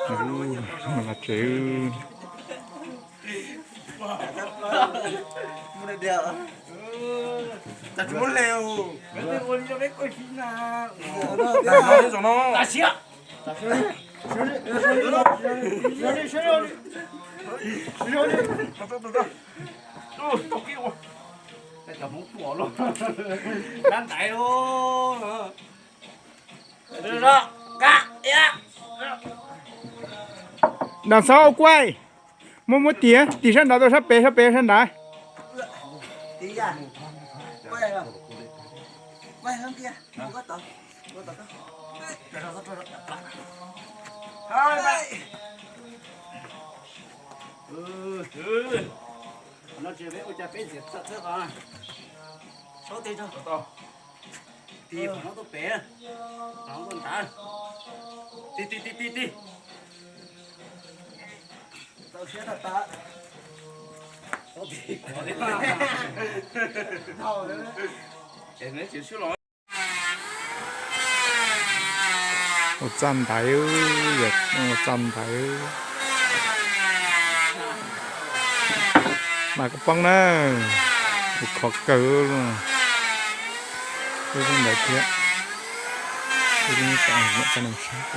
Mus los tsev. Đằng sau ông quay. Muab, muab tim, tim sab nrad, tau sab pem, sab pem, sab nrad. Tig qhov no tuaj pem, qhov no tuaj nrad. Tig, tig, tig, tig, tig. Txaus siab tag tag. Txaus tig kuv li. Ua txaj ntaiv, ua txaj ntaiv. Mas koj poob na, ua khov kawg. Wb ntawd thiab. Wb niam tau niam tau neeg saib.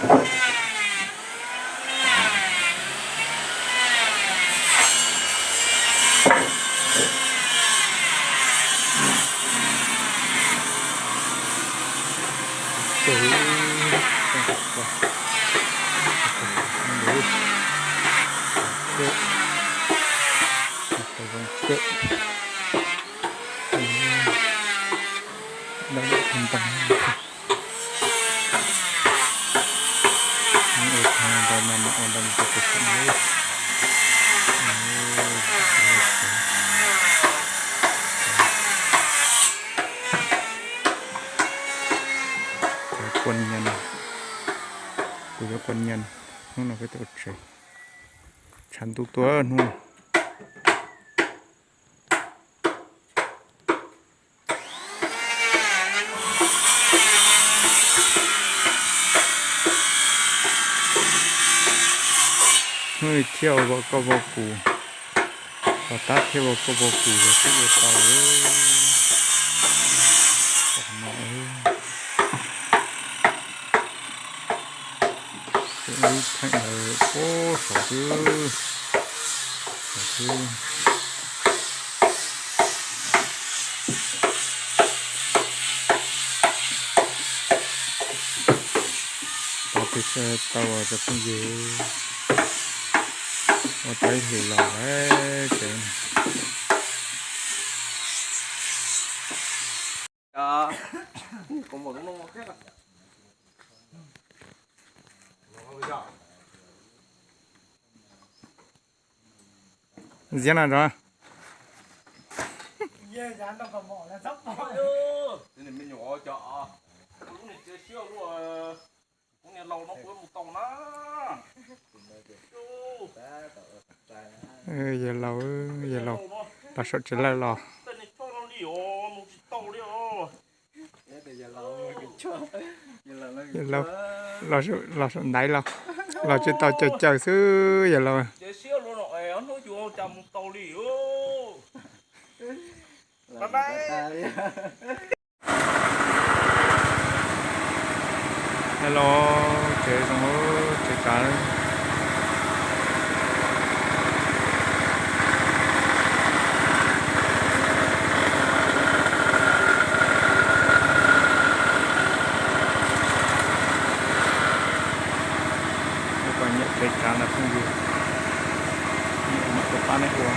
Kuv yuav quas nyas, hnub no peb tau tsev, tshav ntuj tuaj hnub no. Hnub no thiaj vau koj vau kuv, tom qab thiaj vau koj vau kuv los twb ua tau lawm. Ib theem ntawd puag saud xwb, saud xwb. Tau peb tau cov phooj ywg, ua tau ib hlis los lawm tsev. Ntxiab no tso. Yawg laus, yawg laus, tau saum tsev lawm los. Yawg laus, los saum ntaiv los, los tsis tau caws caws xwb yawg laus. Hello, tsev zoo, tsev kav. Nyiam tsev kav na phooj ywg, nyiam mam rov qab nej ua.